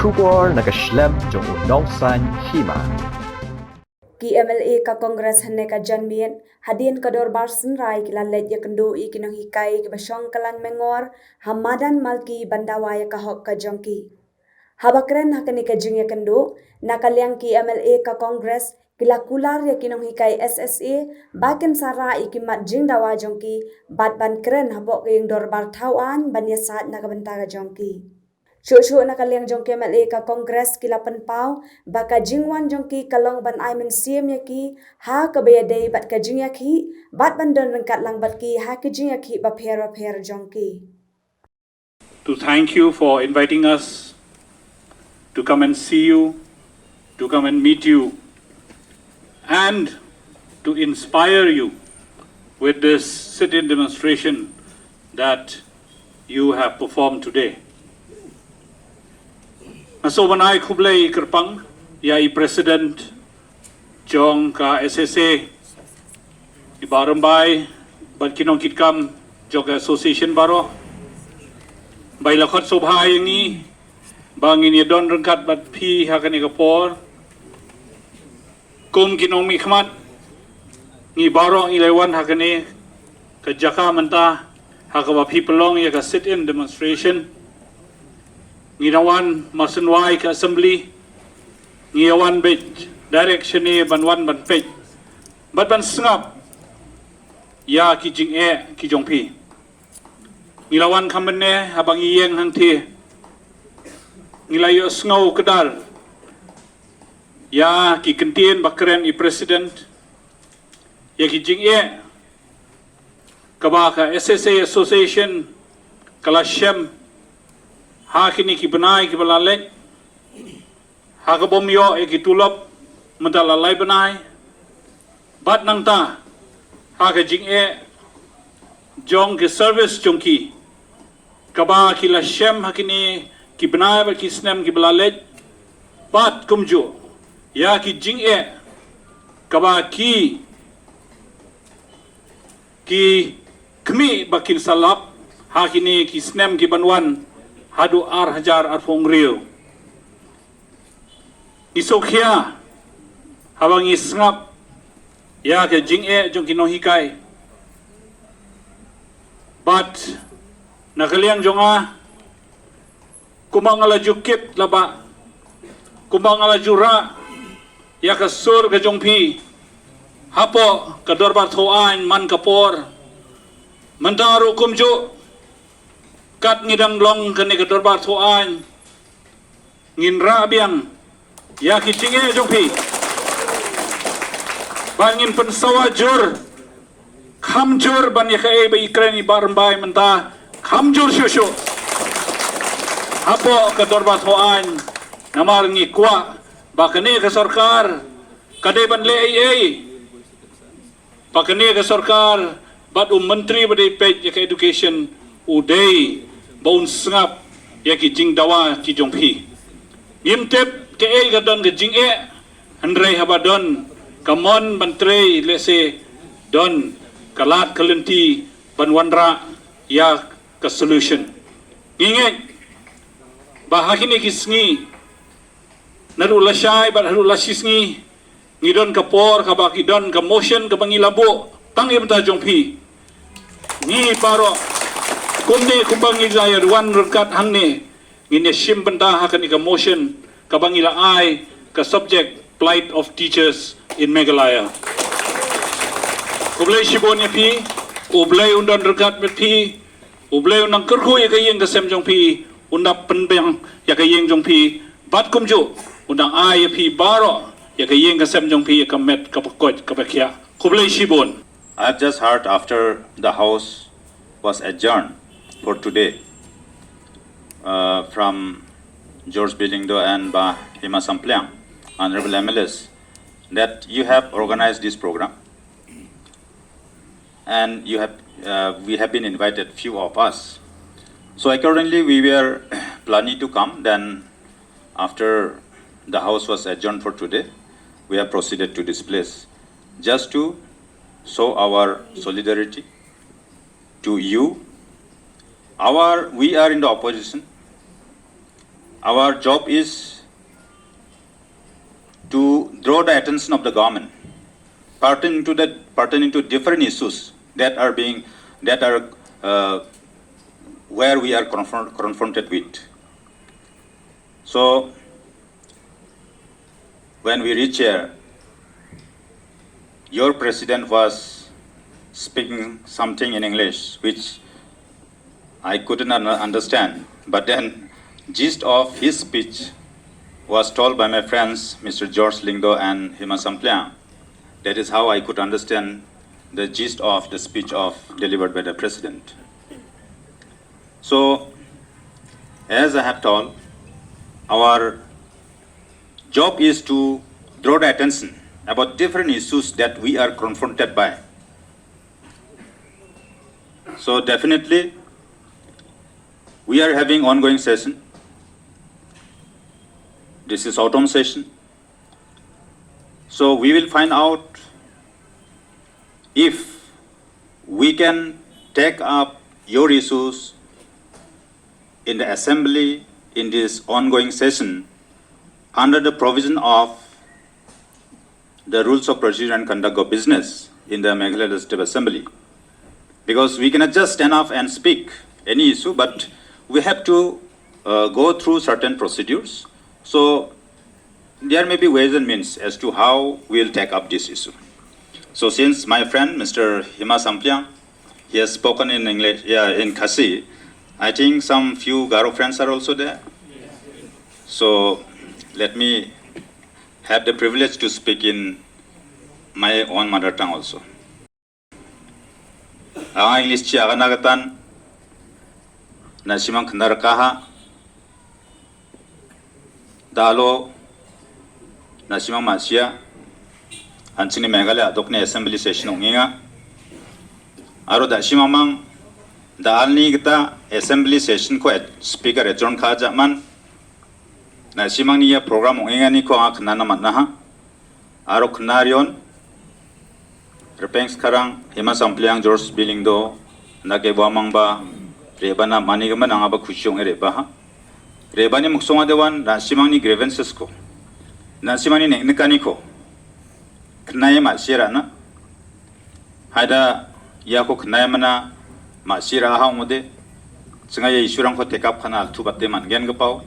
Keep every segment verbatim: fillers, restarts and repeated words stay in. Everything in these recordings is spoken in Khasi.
Khubor na ka shlem jong u nongsan hima. Ki M L A ka Congress hynne ka janmiet hadien ka dorbar synrai ki la leit ïakynduh ïa ki nonghikai kiba shong kylleng mengor ha madan Malki ban dawa ïa ka hok ka jong ki. Haba kren ha kane ka jingïakynduh, na ka liang ki M L A ka Congress ki la kular ïa ki nonghikai S S A ba kin sa rah ïa ki mat jingdawa jong ki bad ban kren hapoh ka ïing dorbar thaw aiñ ban ïasaid na ka bynta ka jong ki. Shuh shuh na ka liang jong ki M L A ka Congress ki la pynpaw ba ka jingwan jong ki ka long ban ai mynsiem ïa ki ha kaba ïadei bad ka jingïakhih bad ban don ryngkat lang bad ki ha ki jingïakhih bapher bapher jong ki. To thank you for inviting us to come and see you, to come and meet you, and to inspire you with this sit-in demonstration that you have performed today. Nga sngewbha ban ai khublei kyrpang ïa i President jong ka S S A, i Bah Rymbai, bad ki nongkitkam jong ka association baroh, ba i la khot sngewbha ïa ngi ba ngin ïadon ryngkat bad phi ha kane ka por. Kum ki nongmihkhmat, ngi baroh ngi la wan ha kane ka jaka mynta ha kaba phi pynlong ïa ka sit-in demonstration. Ngi la wan marsynwai ka assembly, ngi ïa wan beit direct shane ban wan ban peit bad ban sngap ïa ki jingeh ki jong phi. Ngi la wan kham mynne, haba ngi ïeng hangthie ngi la ïohsngew kdar ïa ki kyntien ba kren i President, ïa ki jingeh kaba ka S S A Association ka la shem ha kine ki bnai kiba la leit, ha kaba ym ïoh ïa ki tulop mynta la lai bnai, bad nangta ha ka jingeh jong ki service jong ki kaba ki la shem ha kine ki bnai bad ki snem kiba la leit, bad kumjuh ïa ki jingeh kaba ki ki khmih ba kin sa lap ha kine ki snem ki ban wan haduh ar hajar arphew hynriew. Ngi sngewkhia haba ngi sngap ïa ka jingeh jong ki nonghikai. Bad na ka liang jong nga, kumba nga la ju kit laba, kumba nga la ju rah ïa ka sur ka jong phi hapoh ka dorbar thaw aiñ man ka por, mynta ruh kumjuh, kat ngi dang long kane ka dorbar thaw aiñ, ngin rah biang ïa ki jingeh jong phi. Ba ngin pynsawa jur, kham jur ban ïa kaei ba i kren i Bah Rymbai mynta, kham jur shuh shuh hapoh ka dorbar thaw aiñ. Namar ngi kwah ba kane ka sorkar ka dei ban leh ei ei. Ba kane ka sorkar bad u myntri ba dei peit ïa ka education u dei ba un sngap ïa ki jingdawa ki jong phi. Ngim tip kaei ka don ka jingeh, hynrei haba don ka mon ban trei lehse don ka lad ka lynti ban wanrah ïa ka solution. Ngi ngeit ba ha kine ki sngi, naduh lashai bad haduh lashisngi, ngi don ka por kaba ki don ka motion kaba ngi la buh tang ïa bynta jong phi. Ngi baroh kumne kumba ngi la ïa wan ryngkat hangne, ngin ïa shim bynta ha kane ka motion kaba ngi la ai ka subject Plight of Teachers in Meghalaya. Khublei shibun ïa phi, U Blei un don ryngkat bad phi, U Blei un nang kyrkhu ïa ka ïing ka sem jong phi, un nang pynbiang ïa ka ïing jong phi, bad kumjuh un nang ai ïa phi baroh ïa ka ïing ka sem jong phi ïa ka met kaba koit kaba khiah. Khublei shibun. I have just heard after the House was adjourned for today, uh, from George B Lyngdoh and Bah Hima Sampliang, Honorable M L As, that you have organized this program. And you have, uh, we have been invited, few of us. So accordingly, we were planning to come. Then, after the House was adjourned for today, we have proceeded to this place just to show our solidarity to you. Our, we are in the opposition. Our job is to draw the attention of the government pertaining to the pertaining to different issues that are being that are uh, where we are confront, confronted with. So when we reach here, your president was speaking something in English, which I couldn't un- understand. But then, gist of his speech was told by my friends, Mister George Lyngdoh and Hima Sampliang. That is how I could understand the gist of the speech of delivered by the president. So, as I have told, our job is to draw the attention about different issues that we are confronted by. So definitely, we are having ongoing session. This is autumn session. So we will find out if we can take up your issues in the assembly in this ongoing session under the provision of the rules of procedure and conduct of business in the Meghalaya Legislative Assembly. Because we cannot just stand up and speak any issue, but we have to uh, go through certain procedures. So there may be ways and means as to how we'll take up this issue. So since my friend Mister Hima Sampliang, he has spoken in English, yeah, in Khasi, I think some few Garo friends are also there. So let me have the privilege to speak in my own mother tongue also. Anga English chi agana katan na simang knar kaha dalo na simang masia an chini Meghalaya dokne assembly session onginga aro da simang mang da alni kita assembly session ko speaker adjourn kha jaman na simang ni ya program onginga ni ko anga knar na matna ha. Aro knar yon Repeng Skarang, Hima Sampliang, George Bilyngdoh, na ke bamang ba reba na mani gaman anga ba khusyong reba ha. Reba ni muksong adewan na simang ni grievances ko. Na simang ni nek nekani ko. Khnai ma sira na. Haida ya ko khnai mana ma sira ha ngode. Chinga ya issue rang ko tekap khana tu batte man gen gepau.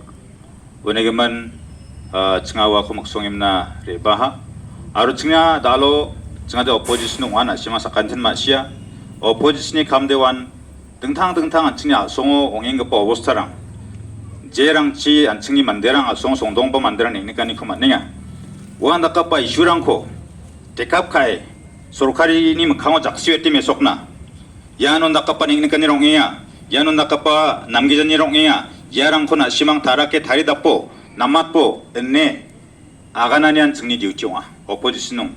Une gemen chinga wa ko muksong imna reba ha. Aro chinga dalo chinga de opposition wana sima sakantin ma sia. Opposition ni kam de wan dengthang dengthang an chini asongo ongeng gepau bostarang. Jerang chi an chini manderang asong song dong pa manderang nek nekani ko maninga. Wan da kapa issue rang ko tekap kai sorkari ni mekhango jaksi weti mesokna. Ya non da kapa nek nekani rong iya. Ya non da kapa namgi jani rong iya. Ya rang ko na simang tara ke thari dapo namat po enne agana ni an chingni duty wa opposition nung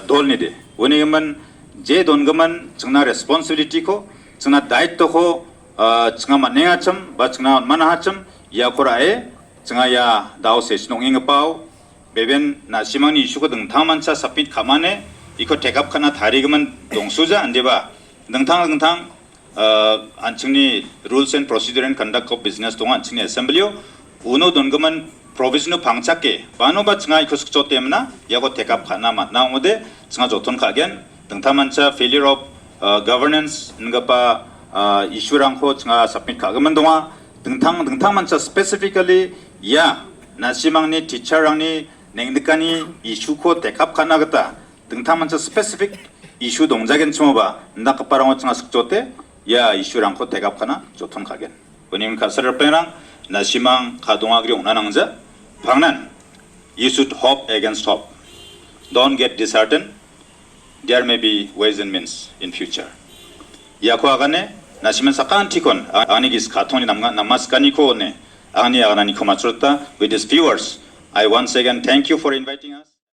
dol ni de. Wani gaman je don gaman chingna responsibility ko chingna daitto ko chinga manenga cham ba chingna mana cham ya kora e chinga ya dau se sinong ing pau beben na simang ni issue ko dengthang mansa submit khamane iko tekap khana thari gaman dongsuja ande ba dengthang dengthang an chingni rules and procedure and conduct of business dong an chingni assembly o uno don gaman provision pangchak ke bano ba chinga iko sukcho temna ya ko tekap khana matna ngode chinga joton khagen dengthang mansa failure of governance ngapa issue rang ko chinga submit kha gaman donga dengthang dengthang mansa specifically ya na simang ni teacher rang ni neng dekani issue ko tekap khana gata dengthang mansa specific issue dong jagen chuma ba nda kapa rang chinga sukcho te ya issue rang ko tekap khana joton khagen. Unim ka sar pengrang na simang ka dong agri ong nanang ja pangnan you should hope against hope. Don't get disheartened. There may be ways and means in future. Ya ko agane na simang sakan tikon ani gis ka thong ni namga namas kani ko ne ani agana ni ko machurta with these viewers. I once again thank you for inviting us.